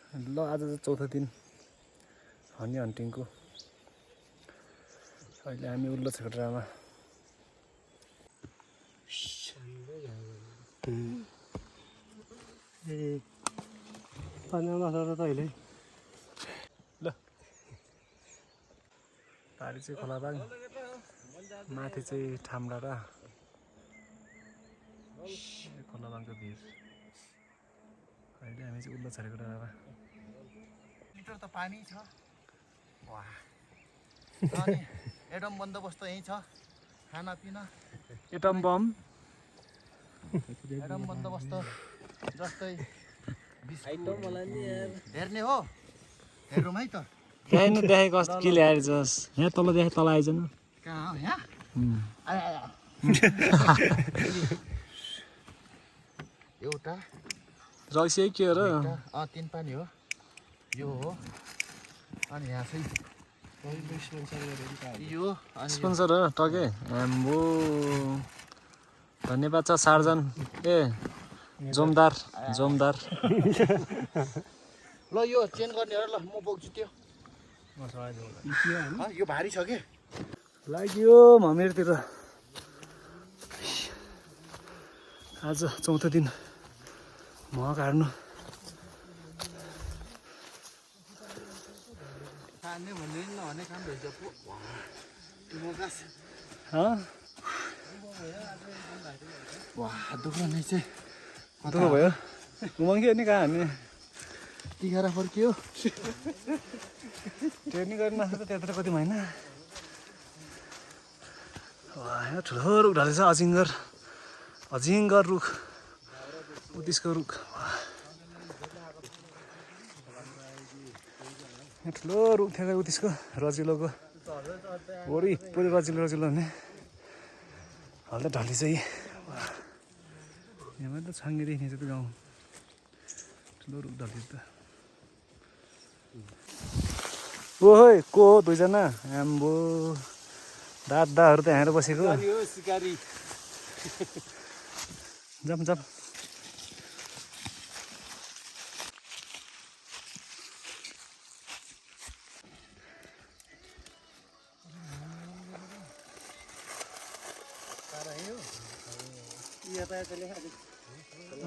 ल आज चाहिँ चौथो दिन हनी हन्टिङको। अहिले हामी उल्लो छेक्रामा ल पारि चाहिँ खोलाबाङ, माथि चाहिँ ठामडाँडा, खोलाबाङको भिर। अहिले हामी चाहिँ उल्लो छरेको डाँडामा। लिटर त पानी छ। वाह। अनि एडम बन्दोबस्त यही छ, खानापिना एटम बम एडम बन्दोबस्त जस्तै हेर्ने हो, हेरौँ है त। देखाइनु देखाइ कस्तो के ल्याएर जाओस्। यहाँ तल देखाइ, तल आइज न। कहाँ हो यहाँ? एउटा रक्सी के हो र? तीन पानी हो, यो हो। अनि यहाँ चाहिँ यो स्पोन्सर हो टके। आम्बो धन्यवाद छ सार्जन ए जोमदार जोमदार। ल यो चेन्ज गर्ने हो र, ल म बोक्छु त्यो। यो भारी छ के? लाग्यो ममेरतिर। आज चौथो दिन मह काट्नु। खाने भन्ने नहुने काम रहेछ पो। वाह दुख्न नै चाहिँ दुःख भयो। उमङ्गी नि कहाँ हान्ने? तिखेर फर्कियो। ट्रेनिङ गर्नु नसक्दा त्यहाँतिर कति महिना। यहाँ ठुलो रुख ढलेछ, अजिङ्गर अजिङ्गर रुख, उत्तिसको रुख। यहाँ ठुलो रुख थियो उत्तिसको रजिलोको, वरिपरि रजिलो रजिलो हुने। अहिले त ढली चाहिँ यहाँ त छाङ्गे देखिन्छ त गाउँ। ठुलो रुख ढल्यो त। ओहो को हो दुईजना? आम्बो दादाहरू त यहाँ बसेको। सिकारी जाम जाम।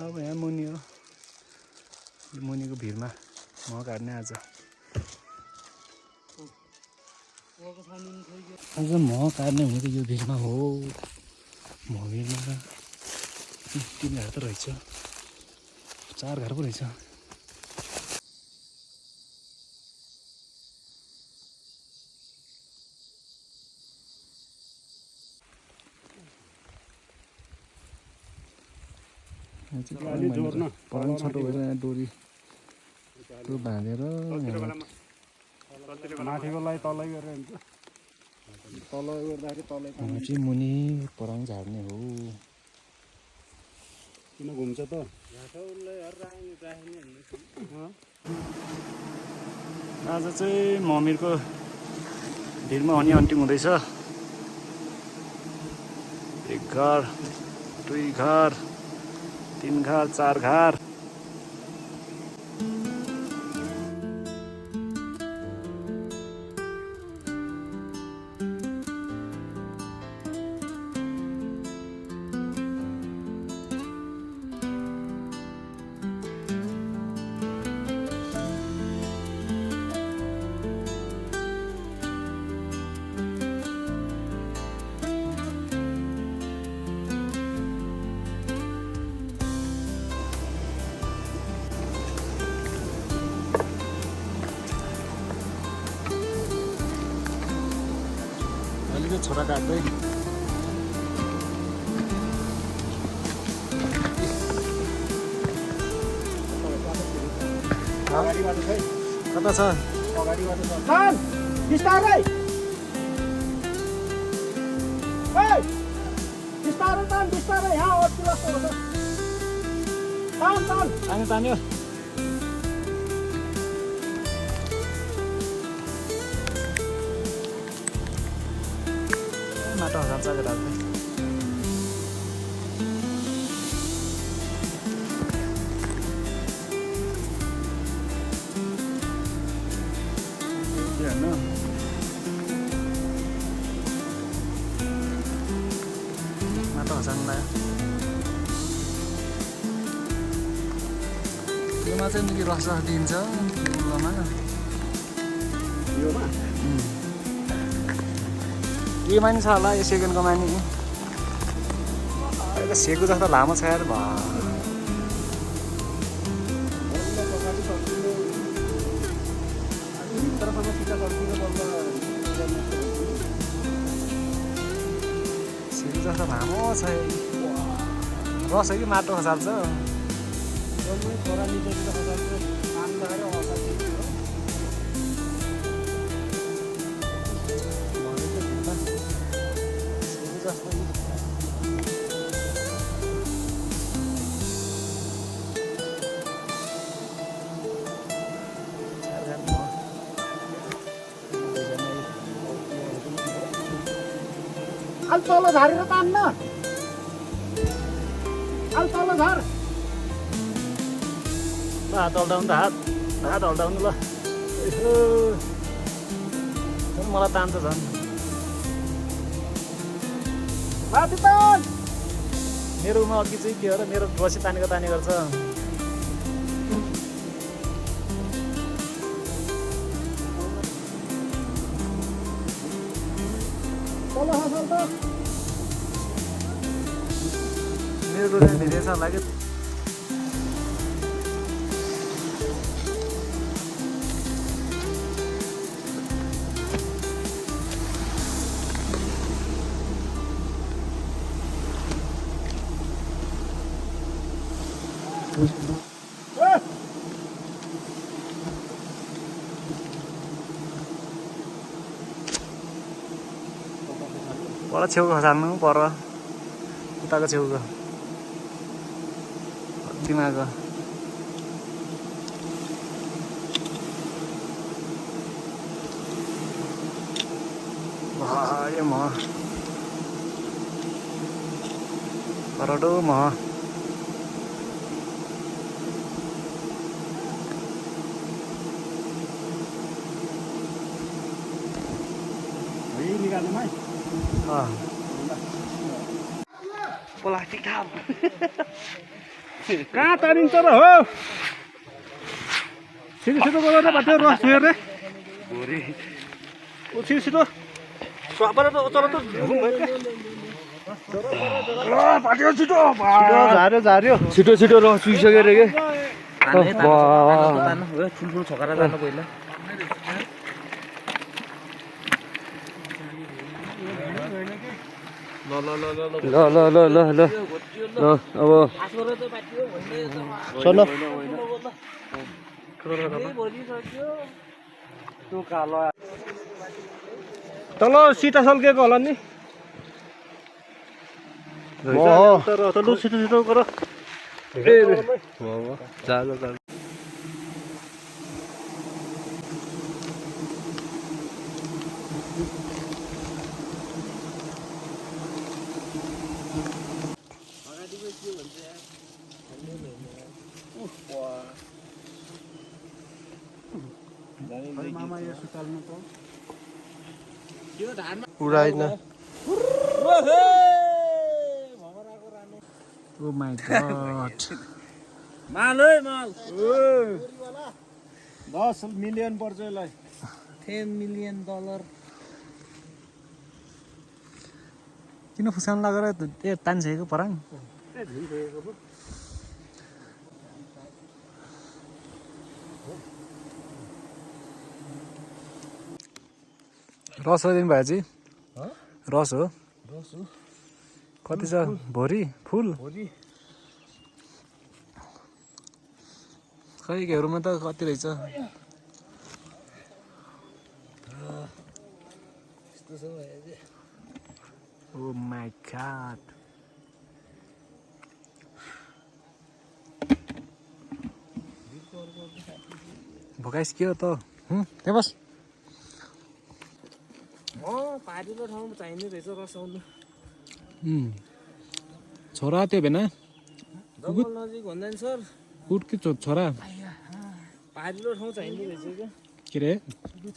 अब यहाँ मुनि हो, मुनिको भिरमा मह काट्ने। आज मह काट्ने भनेको यो भिरमा हो। मह भिरमा त 3 घर त रहेछ, 4 घर पो रहेछ। पराङ छोटो भएर यहाँ डोरी त्यो बाँधेर माथिकोलाई तलै गरेर हुन्छ, तल गर्दाखेरि तलै चाहिँ मुनि पराङ झार्ने हो। किन घुम्छ त? आज चाहिँ मम्मीको भिरमा हनी हन्टिङ हुँदैछ। 1 घर 2 घर 3 घर 4 घर। छोरा काट्दै कता छ? बिस्तारै बिस्तारै तान, बिस्तारै यहाँ अड्की जस्तो हुन्छ। तान तान तान्यो तान्यो। माटो हल्छ केटाहरूले। हेर्नु माटो खसाल्ला योमा चाहिँ निकै रस दिन्छ फुलमा योमा के मानि छ होला यो सेकेन्डको मानि अहिले सेको जस्तो लामो छ यार भा सेको जस्तो लामो छ रस हो कि माटो खसाल्छ अलि तल झारेर तान्न अलि तल झार हात हल्दाउनु त हात हल्दाउनु ल मलाई तान्छ झन् माथि तान मेरोमा अघि चाहिँ के हो र मेरो बसी तानेको ताने गर्छ तल खसाल त मेरो चाहिँ धेरै छ लाग्यो पर छेउको खसाल्नु पर उताको छेउको दिमाग यो मह करोडो मह निकाल्नुमा प्लास्टिक थाप कहाँ तानिन्छ र हो छिटो छिटो गरेर बाटो रस हेर्ने छिटो छिटो स्वापर त चल त बाटो छिटो झार्यो छिटो छिटो रस चुइसक्यो रे के ठुल्ठुलो छकरा जानु पहिला ल ल ल ल ल अब चल तल सिटा सल्केको होला नि छिटो छिटो गर उडाइन ओ माय गॉड माल 10 मिलियन पर्छ यसलाई $10 मिलियन किन फुसान लागेर त्यो तान्छेको पराङ रस हो दिनु भयो चाहिँ रस हो कति छ भोरी फुल खै घरौमा त कति रहेछ ओ माय गॉड भोकाइस के हो त त्यहाँ बस पारिलो ठाउँमा चाहिने रहेछ रस आउनु छोरा त्यो भेना जङ्गल नजिक भन्दा नि सर उठ कि छोरा पारिलो ठाउँ चाहिने रहेछ क्या के रे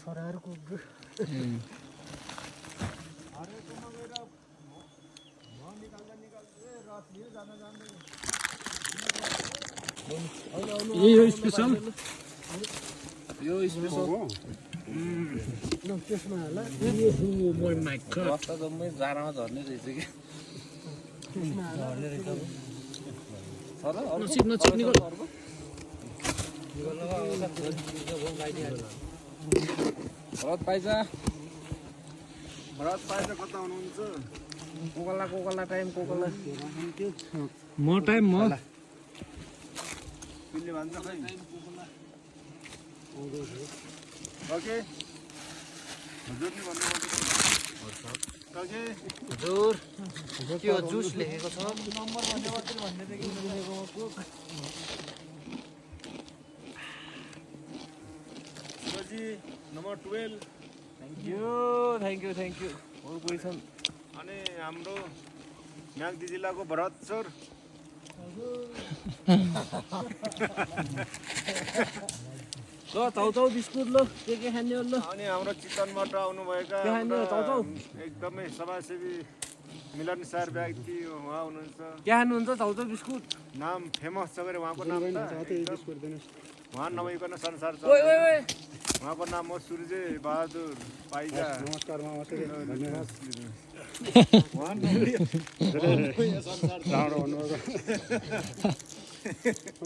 छोराहरूको यही हो स्पेसल यो स्पेसल त्यसमा होला रस्ता जम्मै जाडामा झर्ने रहेछ कि भरत पाइजा कता हुनुहुन्छ कोकला टाइम कोकला म टाइम म पिल्ले भन्छ खै ओके हजुर नि भन्नु ओके हजुर के हो जुस लेखेको छ नम्बर भन्ने मात्रै भन्ने थियो कि लेखेको जी नम्बर 12 थ्यांक यू अरु कोही छन् अनि हाम्रो म्याग्दी जिल्लाको भरत सर ल चाउचाउ बिस्कुट ल के खाने हो ल अनि हाम्रो चितवनबाट आउनुभएका एकदमै समाजसेवी मिलनसार व्यक्ति उहाँ हुनुहुन्छ के खानुहुन्छ चाउचाउ बिस्कुट नाम फेमस छ गरे उहाँको नाम उहाँ नभइकन संसार छ उहाँको नाम हो सूर्य बहादुर पाइजा नमस्कार धन्यवाद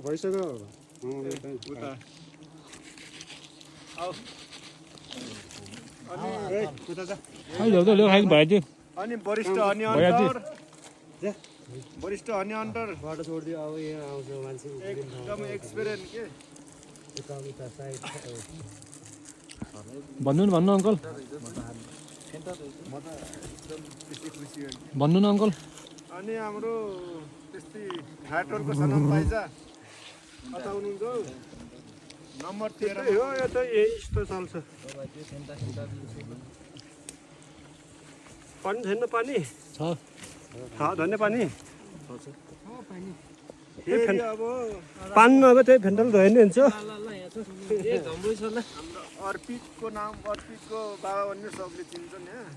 भइसक्यो अनि वरिष्ठ हनी अन्टर एकदम एक्सपिरियन्स के भन्नु न अङ्कल भन्नु न अङ्कल अनि हाम्रो त्यस्तै घाटहरुको सनम पाइजा कता हुनुहुन्छ नम्बर 13 हो यो त यस्तो चल्छ पानी छैन पानी छ धन्य पानी अब पानी नभए त्यही फेन्टल धोयो नि हुन्छ हाम्रो अर्पितको नाम अर्पितको बाबा भन्ने सबले चिन्छन् यहाँ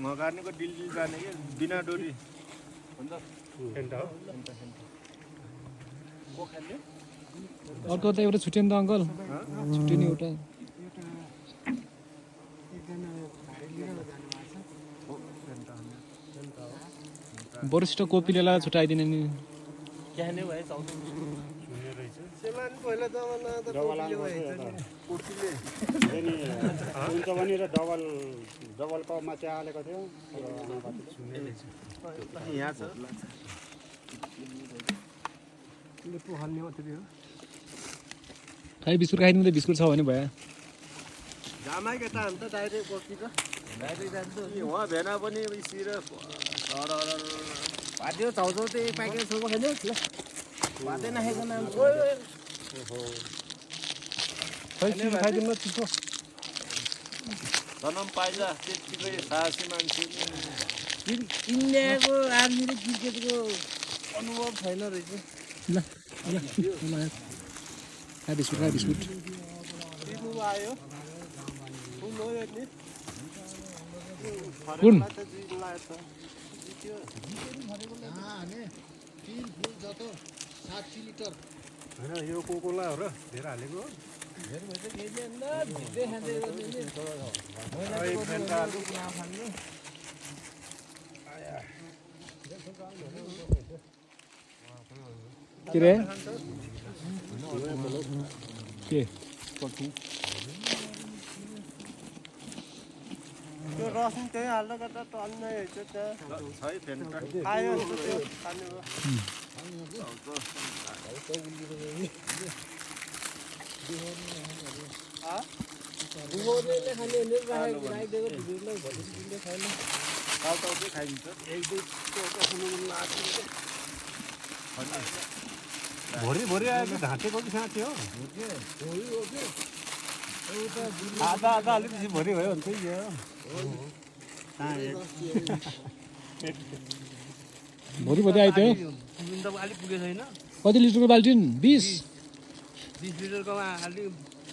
मगार्नेको डिल जाने कि बिना डोरी अर्को त एउटा छुट्यो नि त अङ्कल छुट्यो नि एउटा वरिष्ठ कोपिलेलाई छुट्याइदिने नि डबल कपमा चिया हालेको थियो यहाँ छ खाइ बिस्कुट खाइदिनु त बिस्कुट छ भने भयो जामा केटा हामी त डाइरेक्ट बस्तिर डाइरेक्ट जान्छ उहाँ भेना पनि सिर भात्यो चाउचाउ चाहिँ प्याकेट छोमा खाइदियो भातै नखाएको नाम खाइदिनु चिसो सनम पाइजा त्यतिकै साहसी मान्छे इन्डियाको आर्मी र क्रिकेटको अनुभव छैन रहेछ ल खा बिस्कुट आयो कुन होइन यो कोकोला हो र धेरै हालेको के रे के त्यो रस नि त्यही हाल्दा गर्दा टन्नै हुन्छ आयो भोरि आएको ढाँटेको कि साँच्ची हो आधा अलिकति भोरि भयो भने चाहिँ भोलि आइदियो अलिक पुगेको छैन कति लिटरको बाल्टिन 20 लिटरको अलिक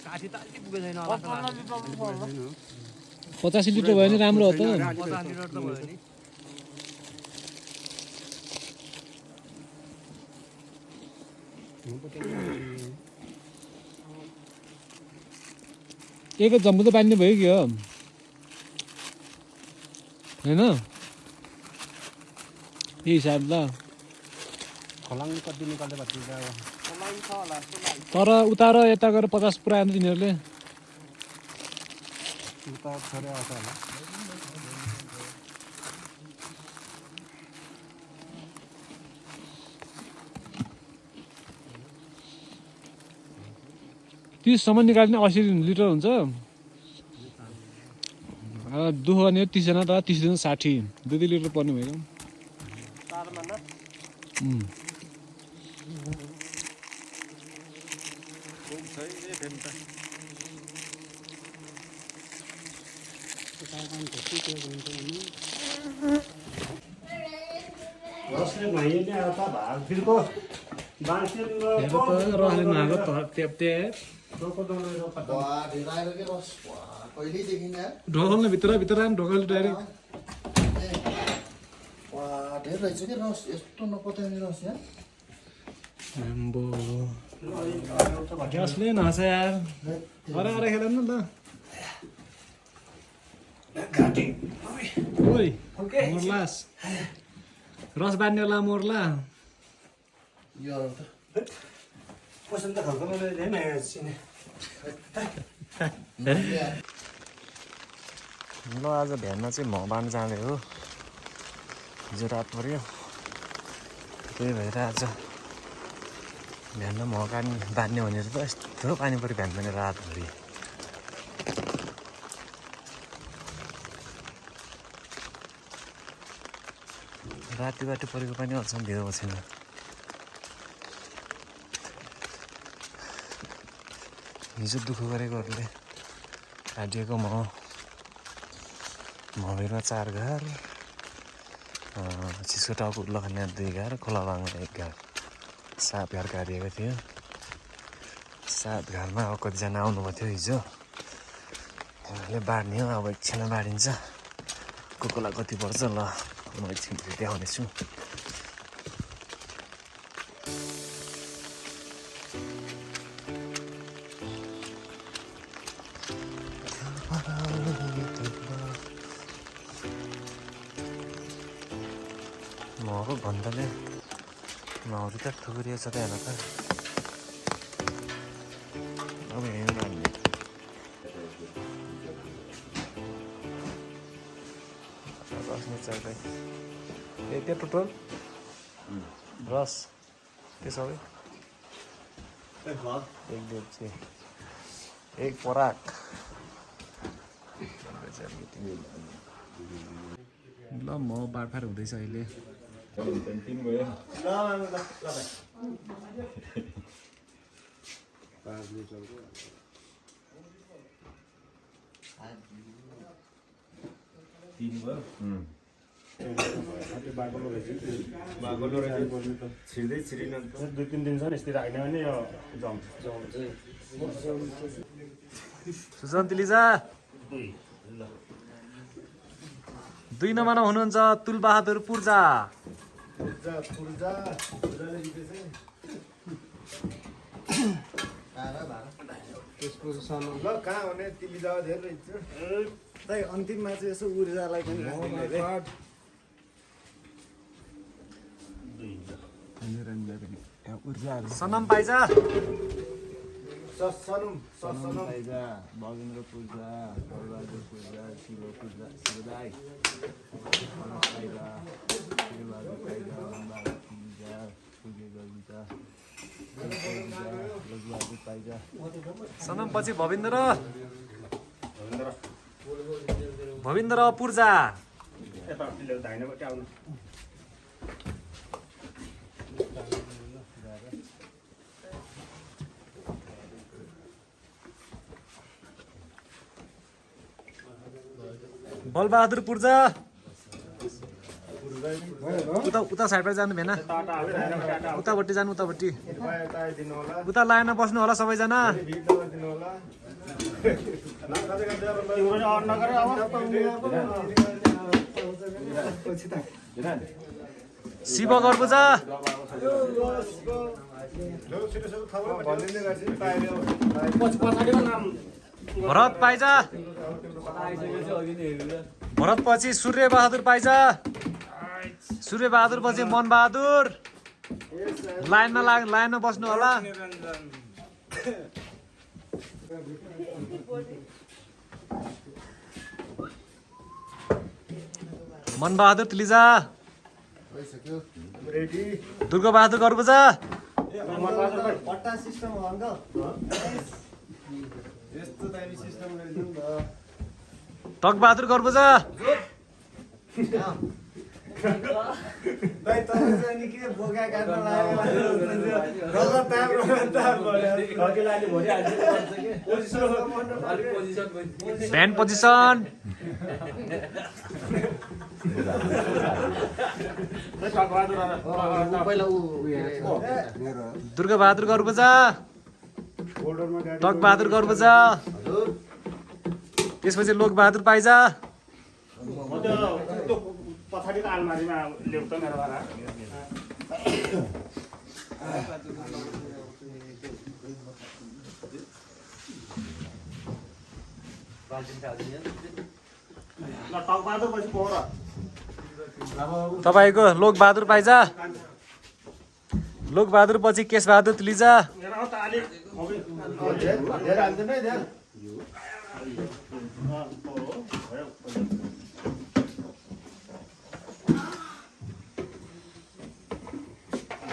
काठी त अलिक पुगेको छैन 85 लिटर भयो भने राम्रो हो त 50 लिटर त भयो नि एक जम्बु त बाँध्ने भयो कि हो होइन यही हिसाब ल खलाङ कति निकाल्दै भएको छ तर उता र यता गएर 50 पुऱ्याएन तिनीहरूले उता थोरै आउँछ होला सम्म निकाल्ने 80 लिटर हुन्छ दुःख गर्ने 30 जना त 30 जना 60 2 लिटर पर्ने भयो रसले भाइले आता भागतिरको ढोकल्ने भित्र ढोकल्ने डाइरेक्ट धेर रहेछ कि रस यस्तो नपत्याउने रस यहाँ ग्यासले नहाछ यार अरे खेला न त ओइ मोर्लास रस बाँध्नेला मोर्ला यो पसन्द खालको मैले ल्याएन सिने ल आज बिहानमा चाहिँ म बाँध्न जाने हो हिजो रात पऱ्यो त्यही भएर आज बिहान म बाँध्ने भनेर त यस्तो पानी पऱ्यो बिहान पनि रातभरि राति बाटो परेको पनि अझसम्म भिएको छैन हिजो दुःख गरेकोहरूले काटिएको मभिरमा 4 घर चिसो टाउको उल्लखन्या 2 घर खोलाबाङमा 1 घर 7 घर काटिएको थियो 7 घरमा अब कतिजना आउनुभएको थियो हिजो उनीहरूले बाँड्ने हो अब एकछिनमा बाँडिन्छ कोकोलाई कति पर्छ ल म एकछिन देखाउनेछु मको भन्दाले माउरी त ठुकुरिएको छ त हेर्न त अब हेर्नु हामीले रस चाहिँदै ए त्यो टोटल रस त्यो सबै 1 डेप्ची 1 पराक ल म बाँडफाँड हुँदैछ अहिले छिर्दै छिरिन 2-3 दिनसम्म यस्तै राख्ने भने यो जम्प चाहिँ सुजन तिलिजा 2 नम्बरमा हुनुहुन्छ तुलबहादुर पूर्जा त्यसको सानो ल कहाँ हुने तिमी जाऊ धेरै रहेछ अन्तिममा चाहिँ यसो ऊर्जालाई पनि सनम पाइजा सनम पाइजा बगेन्द्र पूजा बलबहादुर पूजा शिव पूजा शिवदाई पाइजा शिवबहादुर पाइजा बलबहादुर पूजा पूजा गविता लघुबहादुर पाइजा सनम पछि भविन्द्र पूर्जा धाइनबाट आउनु बलबहादुर पूर्जा उता उता साइडबाट जानु भएन उतापट्टि जानु उतापट्टि उता लाइनमा बस्नु होला सबैजना शिव गर्बुजा भरत पाइजा भरत पछि सूर्य बहादुर पाइजा सूर्य बहादुर पछि मन बहादुर लाइनमा बस्नु होला मन बहादुर तिलिजा दुर्गा बहादुर गर्बुजा टक बहादुर गर्बुजा भ्यान पोजिसन दुर्गा बहादुर गर्बुजा टक बहादुर गर्बुजा त्यसपछि लोक बहादुर पाइजा पछाडिको आलमारीमा ल्याउ त मेरो वाला तपाईको लोक बहादुर पाइजा लोक बहादुर पछि केश बहादुर तिलिजा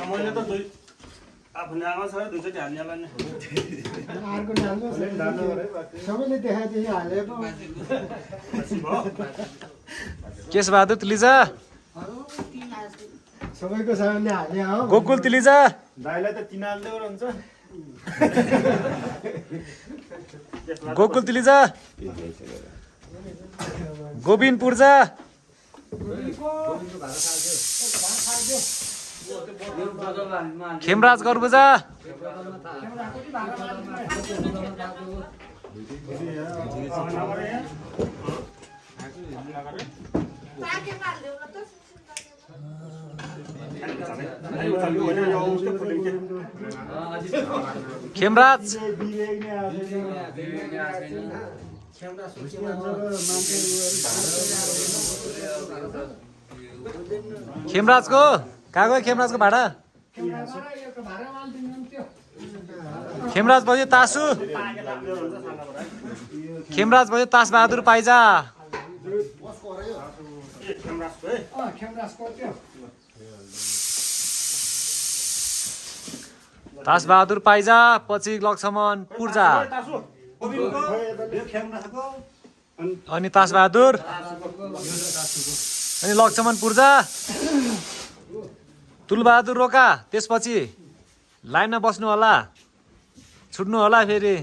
मैले त आफ्नो आमा छ दुईचोटि हाल्नेलाई नि सबैले देखाएदेखि हालेको केश बहादुर तिलिजा सबैको सामानले हाले हो गोकुल तिलिजा दाइलाई त तिन हाल्दै हुन्छ गोकुल तिलिजा गोविन्द पूर्जा खेमराज गर्बुजा खेमराज खेमराजको कागो खेमराजको भाडा खेमराज भयो तासु खेमराज भयो तास बहादुर पाइजा तास बहादुर पाइजा पछि लक्ष्मण पूर्जा अनि तास बहादुर अनि लक्ष्मण पूर्जा तुलबहादुर रोका त्यसपछि लाइनमा बस्नु होला छुट्नु होला फेरि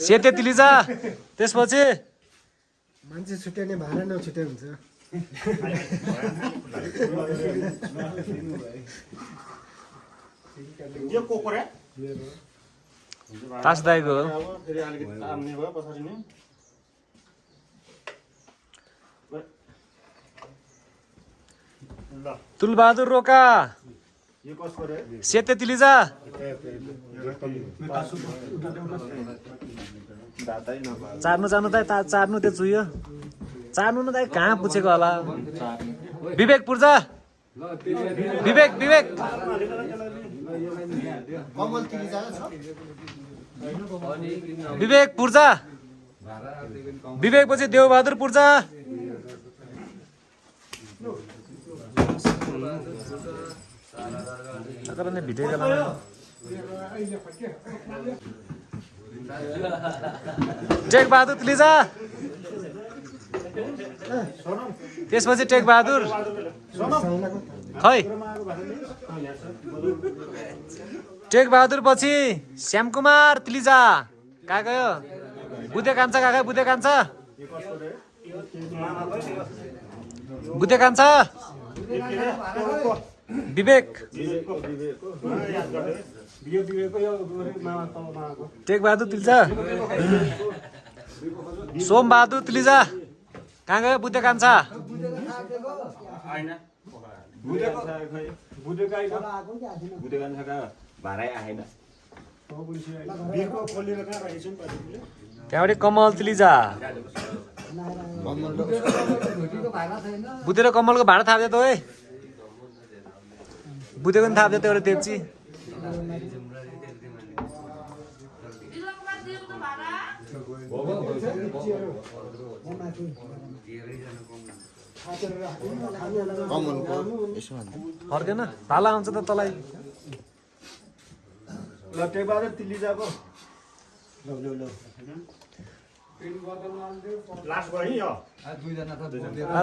सेते तिलिजा त्यसपछि मान्छे छुट्याउने भाडा नछुट्याइ हुन्छ तास दाइको तुलबहादुर रोका सेते तिलिजा चार्नु चार्नु त चार्नु त्यो चुयो चार्नु न त कहाँ पुछेको होला विवेक पूर्जा विवेक विवेक विवेक पूर्जा विवेक पछि देवबहादुर पूर्जा टेक बहादुर तिलिजा त्यसपछि टेक बहादुर खै टेक बहादुर पछि श्यामकुमार तिलिजा कहाँ गयो बुद्धे कान्छा कहाँ गयो बुद्धे कान्छा बुद्धे कान्छा विवेक टेकबहादुर तिलिजा सोमबहादुर तिलिजा कहाँ गयो बुद्धे कान्छा त्यहाँबाट कमल तिलिजा बुद्धे र कमलको भाडा थाप्दै त है बुद्धेको पनि थाप्दै त एउटा देप्ची फर्केन भाला आउँछ त तँलाई ल टेकबहादुर तिलिजाको लास्ट भयो यो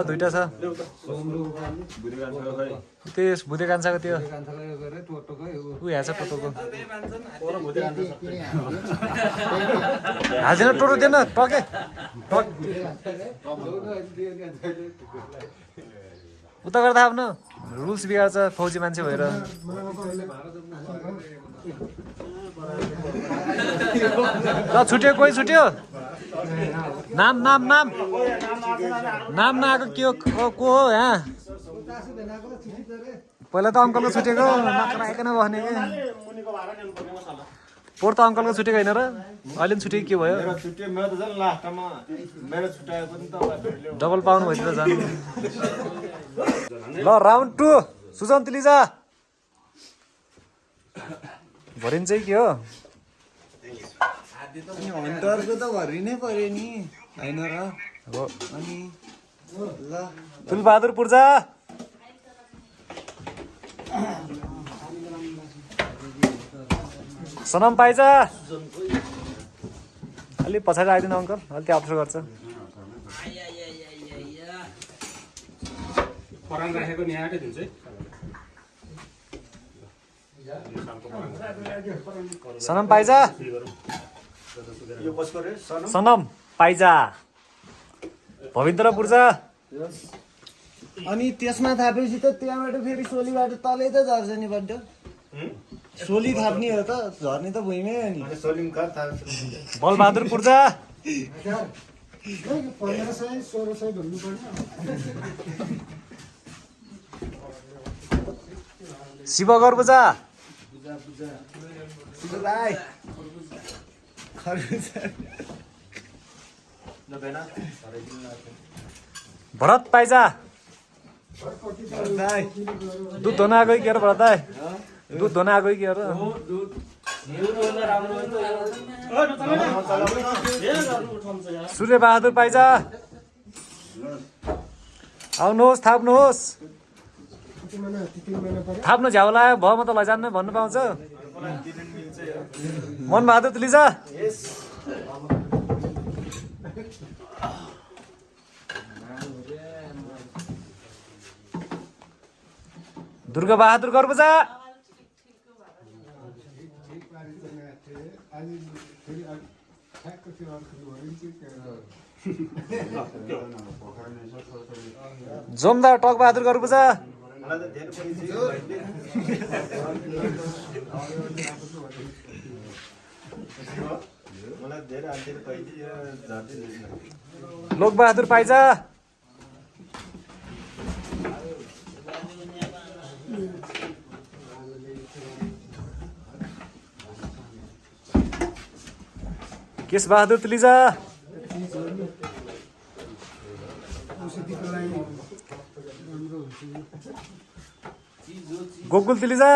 दुइटा छ त्यस भुते कान्छाको त्यो ऊ यहाँ छ टोटोको हाल्दैन टोटो दिएन टके टक उता गर्दा आफ्नो रुल्स बिगार्छ फौजी मान्छे भएर ल छुट्यो कोही छुट्यो नाम नाम नाम नाम नआएको के हो को हो यहाँ पहिला त अङ्कलको छुटेको नकराइकन बस्ने कि पोहोर त अङ्कलको छुटेको होइन र अहिले पनि छुटेको के भयो डबल पाउनु भयो त झन् ल राउन्ड 2 सुजन तिलिजा भरिन्छ के हो हन्टरको त भरिनै पर्यो नि होइन र अनि ल तुलबहादुर पूर्जा सनम पाइजा अलि पछाडि आइदिनु अङ्कल अलि त्यो अप्ठ्यारो गर्छ सनम पाइजा सनम पाइजा भविन्द्र पूर्जा अनि त्यसमा थापेपछि त त्यहाँबाट फेरि सोलीबाट तलै त झर्छ नि बड्ड सोली थाप्ने हो त झर्ने त भुइँमै हो नि बलबहादुर पूर्जा 1500-1600 भन्नु पर्ने शिवगर पूजा भरत पाइजा दुध धोन आएको के भरत दाई दुध धोन आएको के सूर्य बहादुर पाइजा आउनुहोस् थाप्नुहोस् थाप्नु झ्याउ लाग्यो भयो म त लैजान्न भन्नु पाउँछ मन बहादुर तिलिजा दुर्गा बहादुर गर्बुजा जोमदार टक बहादुर गर्बुजा लोक बहादुर पाइजा केश बहादुर तिलिजा गोकुल तिलिजा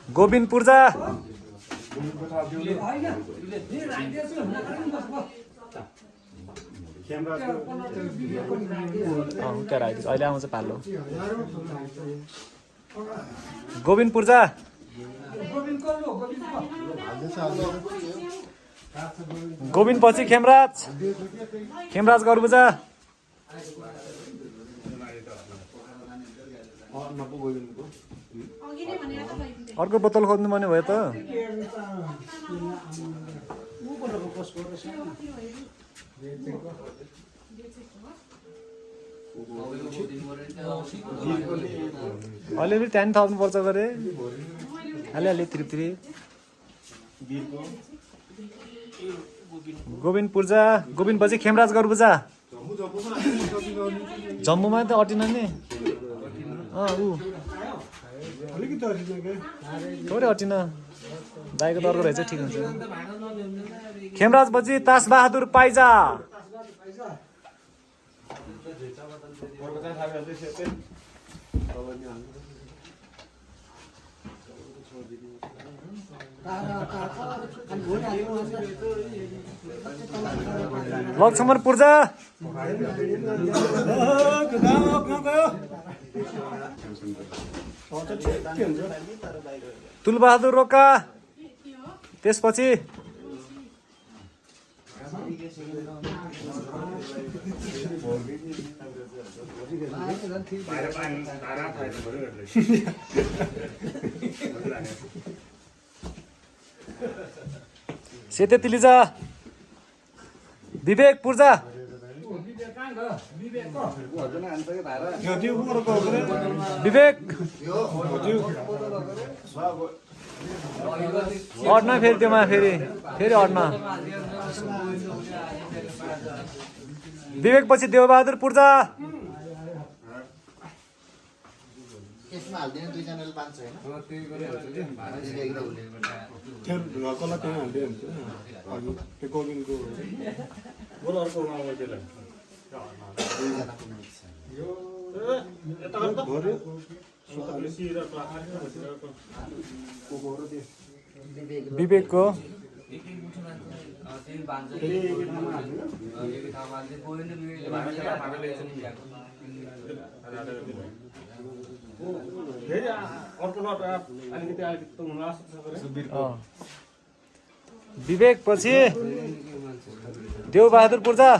गोविन्द पूर्जा अहिले आउँछ पालो गोविन्द पूर्जा गोविन्द पछि खेमराज गर्बुजा अर्को बोतल खोज्नु पर्ने भयो त अलिअलि टाइम थप्नुपर्छ गरे अलि त्रिप्री गोविन्द पूर्जा गोविन्द पछि खेमराज गर पूजा जम्मूमा त अटिन नि ऊ थोरै अटिन दाइको दरको रहेछ ठिक हुन्छ खेमराज पछि तास बहादुर पाइजा लक्ष्मण पूर्जा तुलबहादुर रोका त्यसपछि सेते तिलिजा विवेक पूर्जा विवेक अड्न फेरि त्योमा फेरि अड्न विवेक पछि देवबहादुर पूर्जा यसमा हाल्दिने दुई च्यानल 5 हैन विवेकको विवेक पछि देवबहादुर पूर्जा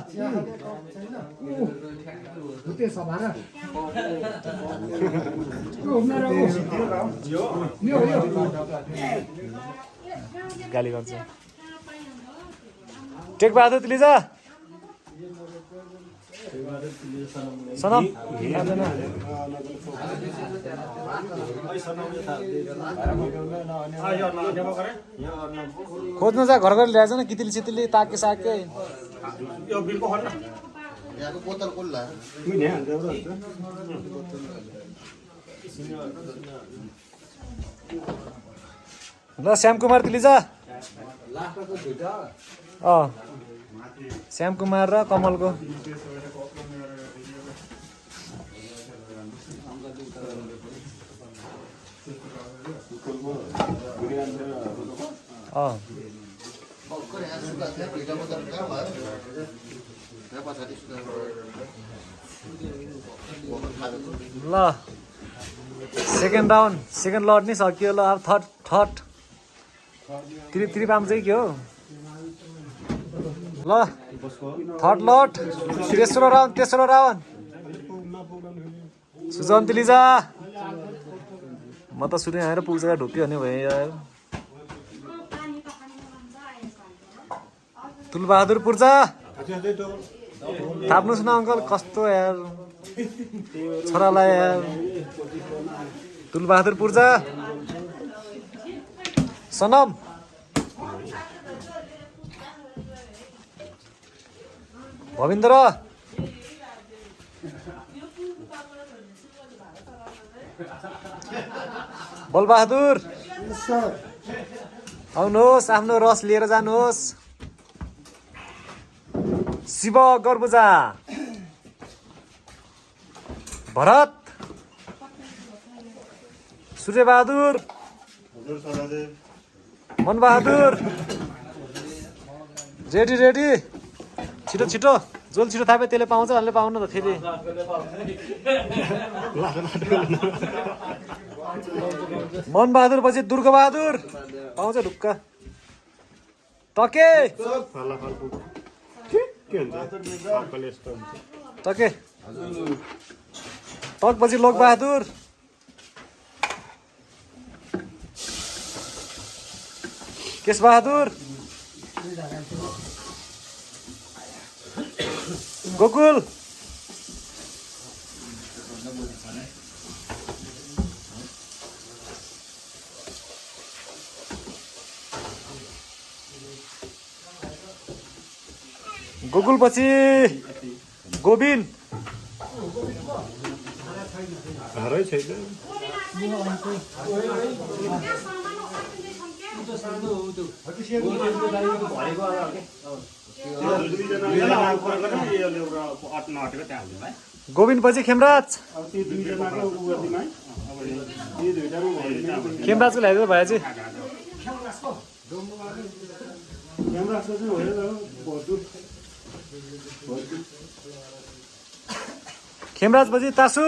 गाली गर्छ टेकबहादुर तिलिजा सनम खोज्नु जा घर घर ल्याएछ न कितिली सितिली ताके साके यहाँको बोतल कोल्ला ल श्याम कुमार तिलिजा श्याम कुमार र कमलको ल सेकेन्ड राउन्ड सेकेन्ड लट नै सकियो ल अब थर्ड त्रिपाम चाहिँ के हो ल थर्ड लट तेस्रो राउन्ड सुजन तिलिजा म त सुने आएर पुग्छ ढुक्यो भने भयो यार तुलबहादुर पूर्जा थाप्नुहोस् न अङ्कल कस्तो यार छोरालाई यार तुलबहादुर पूर्जा सनम भविन्द्र बलबहादुर आउनुहोस् आफ्नो रस लिएर जानुहोस् शिव गर्बुजा भरत सूर्यबहादुर मनबहादुर रेडी छिटो जोल छिटो थापे त्यसले पाउँछ अलि पाउनु त फेरि मनबहादुर पछि दुर्गबहादुर पाउँछ ढुक्क टके टक पछि लोकबहादुर केशबहादुर गोकुल गोकुल पछि गोविन्द घरै छैन गोविन्द पछि खेमराज खेमराजको ल्याइदियो भए चाहिँ खेमराज पछि तासु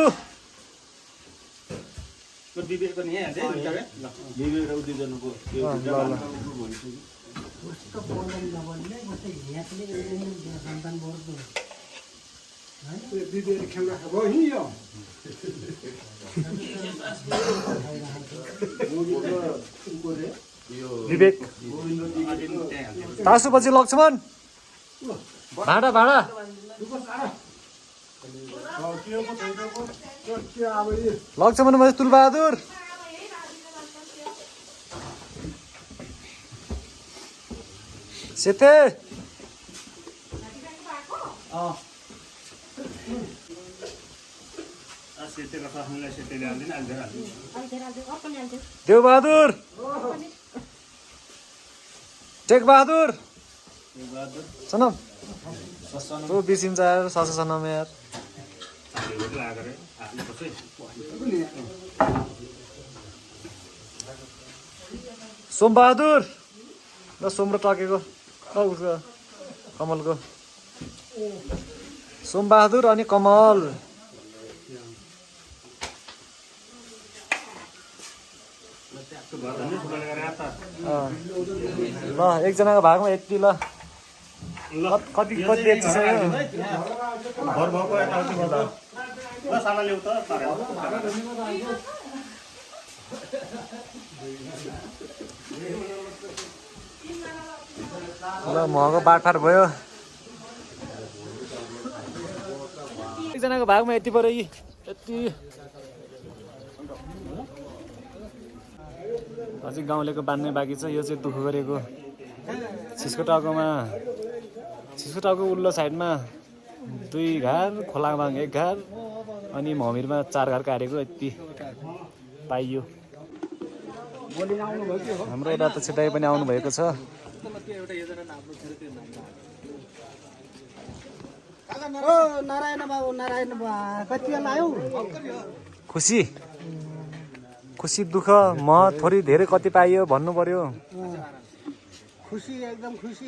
विवेक तासु पछि लक्ष्मण भाडा भाडा लक्ष्मण पछि तुलबहादुर सेते देवबहादुर टेकबहादुर सनम तो बिसिन्छ यार सस सनम यार सोमबहादुर ल सोम र टकेको ल उसको कमलको सोमबहादुर अनि कमल ल एकजनाको भागमा यति ल कति कति एक्सर्साइज ल महँगो बाटफाट भयो एकजनाको भागमा यति पऱ्यो यी यति अझै गाउँलेको बान्ने बाँकी छ यो चाहिँ दुःख गरेको छिस्को टाउको उल्लो साइडमा 2 घार खोलाबाङ 1 घार अनि ममिरमा 4 घार काटेको यति पाइयो हाम्रो यता त छिटाइ पनि आउनु भएको छ खुसी खुसी दुःख म थोरै धेरै कति पाइयो भन्नु पर्यो खुसी एकदम खुसी